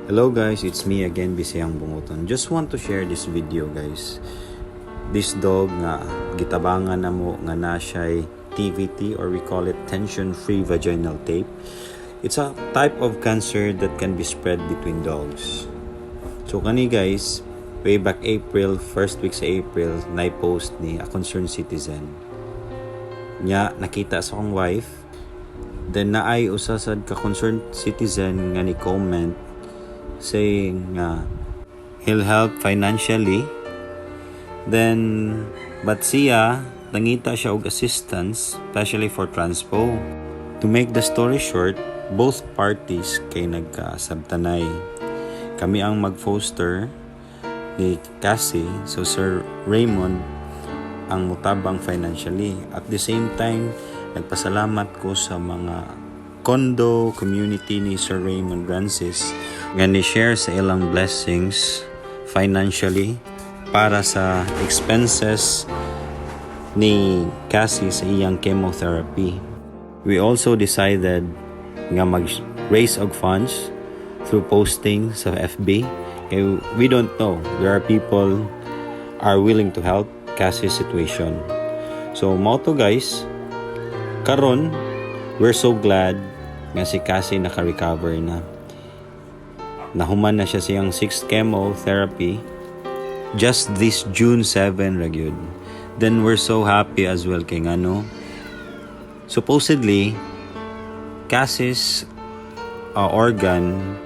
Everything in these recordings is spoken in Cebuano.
Hello guys, it's me again, Bisayang Bunguton. Just want to share this video, guys. This dog nga gitabangan namo nga na siya'y TVT, or we call it tension-free vaginal tape. It's a type of cancer that can be spread between dogs. So kani guys, way back April, first week sa April, na-post ni a concerned citizen. Nya nakita sa akong wife, then naay usa sad ka concerned citizen nga ni comment saying nga he'll help financially. Then but siya nangita siya og assistance, especially for transpo. To make the story short, both parties kay nagkasabtanay. Kami ang mag-foster ni Cassie, so Sir Raymond ang mutabang financially. At the same time, nagpasalamat ko sa mga condo community ni Sir Raymond Francis nga ni-share sa ilang blessings financially para sa expenses ni Cassie sa iyang chemotherapy. We also decided nga mag-raise og funds through posting sa FB. Kay we don't know. There are people are willing to help Cassie's situation. So mao to guys, karon we're so glad nga si Cassie naka-recover na. Nahuman na siya siyang sixth chemotherapy just this June 7 ra gyud. Then we're so happy as well kay ngano supposedly Cassie's organ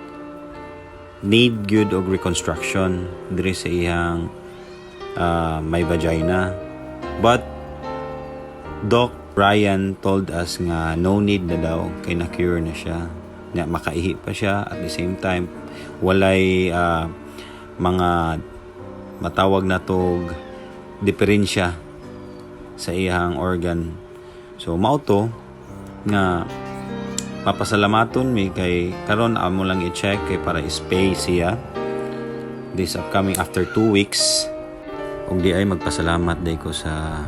need gyud og reconstruction diri sa iyang may vagina. But Doc Ryan told us nga no need na daw kay na-cure na siya. Nga makaihi pa siya, at the same time walay mga matawag na tog diferensya sa iyang organ. So mao to nga mapasalamaton mi kay karon amo lang i-check kay para spay siya this upcoming after 2 weeks. Ug di ay magpasalamat day ko sa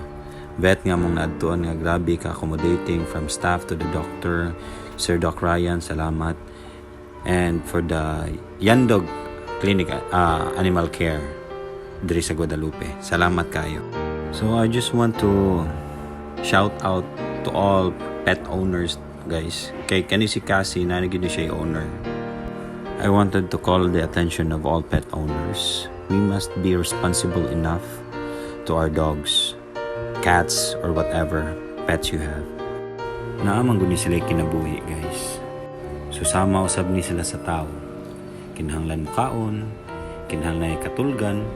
vet nga among naadtuan nga grabe ka accommodating, from staff to the doctor. Sir Doc Ryan, salamat, and for the Yandog Clinic, Animal Care diri sa Guadalupe, salamat kayo. So I just want to shout out to all pet owners, guys, kay kani si Cassie na gyud ni siya owner. I wanted to call the attention of all pet owners. We must be responsible enough to our dogs, cats, or whatever pets you have. Naa man gud ni sila kinabuhi, guys. So sama usab ni sila sa tao. Kinahanglan mo kaon, kinahanglan katulgan,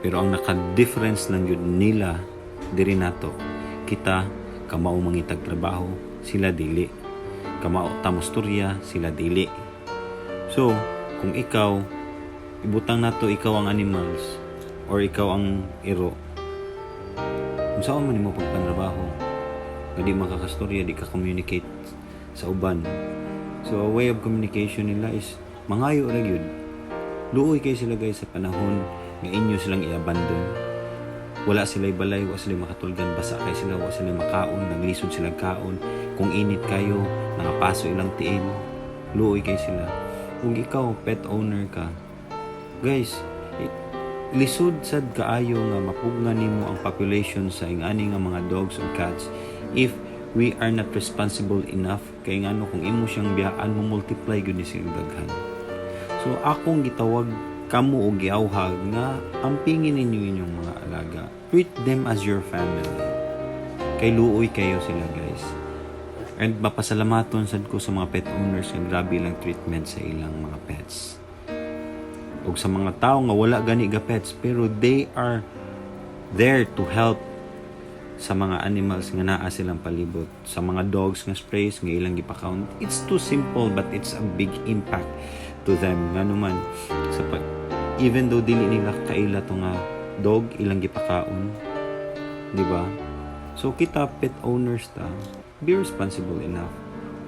pero ang naka-difference lang yun nila diri nato. Kita kamao mangitag trabaho, sila dili. Kamao ta mostorya, sila dili. So, kung ikaw, ibutang nato ikaw ang animals or ikaw ang iro, unsaon man nimo pagpanrabaho? Nga di makakastorya, di ka communicate sa uban. So, a way of communication nila is mangayo ra gyud. Luoy kay sila, guys, sa panahon nga inyo silang i-abandon. Wala sila balay, wala sila makatulgan, basa kay sila, wala sila makaon, naglisod sila kaon. Kung init kayo, nangapaso ilang tiil. Luoy kay sila. Kung ikaw pet owner ka, guys, lisod sad kaayo nga mapugnan nimo ang population sa ingani nga mga dogs or cats if we are not responsible enough, kay ngano kung imo siyang biyaan, mo multiply gyud ni sila daghan. So akong gitawag kamo og giawhag nga ampingin ninyo inyong mga alaga. Treat them as your family. Kay luoy kayo sila, guys. And mapasalamaton sad ko sa mga pet owners nga grabe lang treatment sa ilang mga pets. Ug sa mga tao nga wala gani ga pets pero they are there to help sa mga animals nga naa silang palibot, sa mga dogs nga strays nga ilang gipakaon. It's too simple, but it's a big impact to them, ngano man sa pag even though dili nila kaila to nga dog, ilang gipakaon, di ba? So kita pet owners ta, be responsible enough.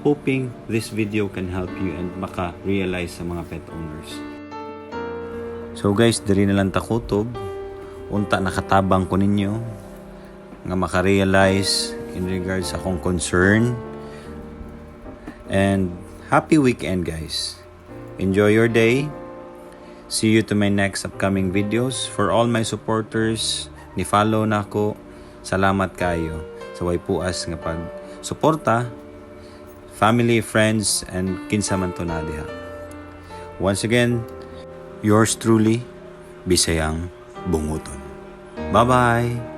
Hoping this video can help you and maka-realize sa mga pet owners. So guys, diri na lang ta kutob. Unta nakatabang ko ninyo nga maka-realize in regards sa akong concern. And happy weekend, guys. Enjoy your day. See you to my next upcoming videos. For all my supporters, ni follow nako. Salamat kayo sa way puas nga pag suporta, family, friends, and kinsa man to na diha. Once again, yours truly, Bisayang Bunguton. Bye-bye!